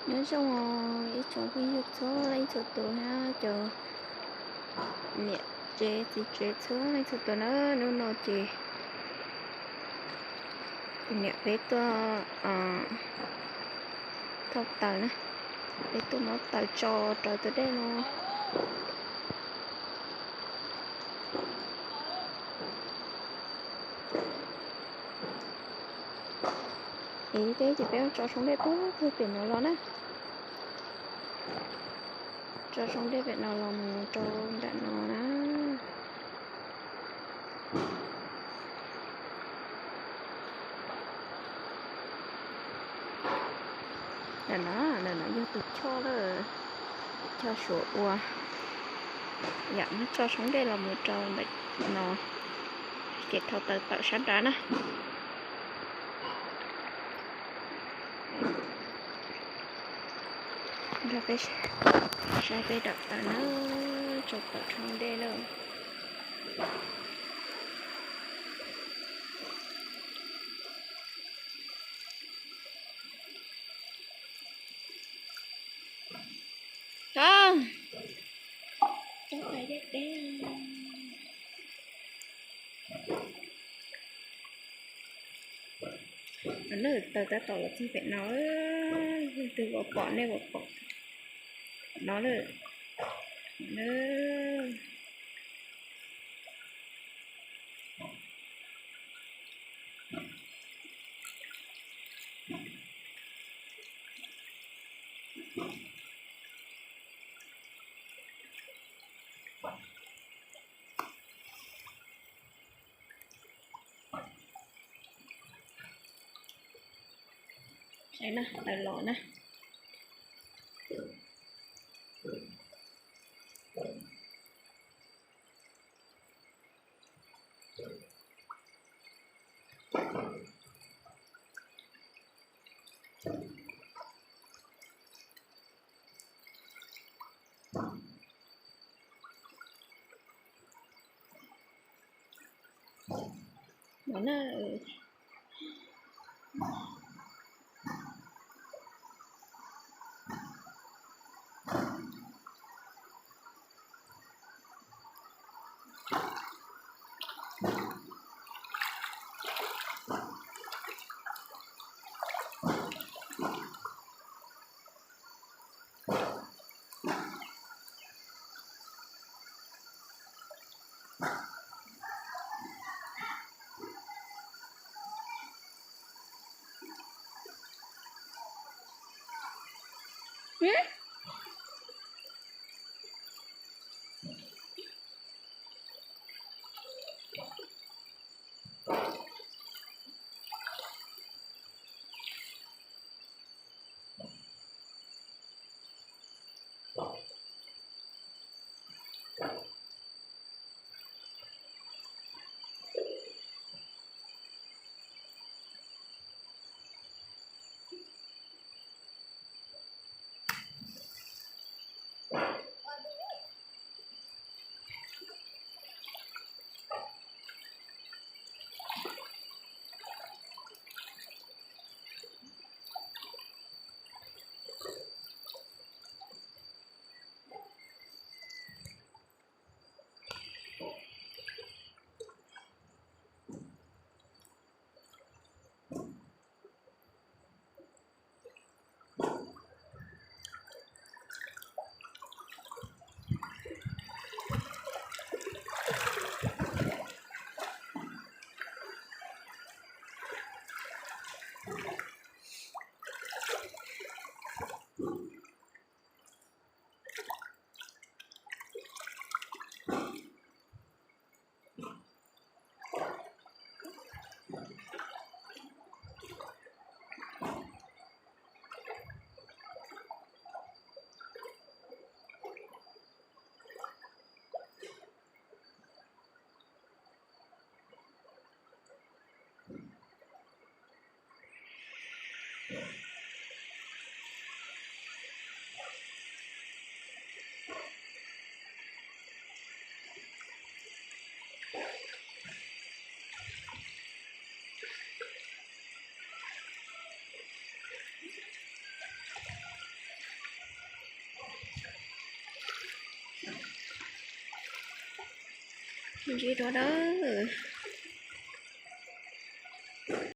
Nyob zoo ib tsoom phooj ywg txhua leej txhua tus na, cov niam tsev txiv tsev txhua leej txhua tus na, hnub no ces niam peb tuaj thauj taws na, peb tuaj muab taws tso rau tus dej no. Ib teb ces peb tso soo dej puag pem no los na, tso soo dej pem no los mus rau nram no na. Ntawm no, ntawm no yog tus choj lawm, tus choj suav ua, yam muab tso soo dej los mus rau ntawm no, ces thauj taws tawm sab nrad na. Nrog peb saib peb dam taws na, tso tawm soo dej lawm. Lawm, taws tab tom los txog pem no, leej twg pom nej pom no lawm. Saib na, taws los na. Ntsib dua dawb.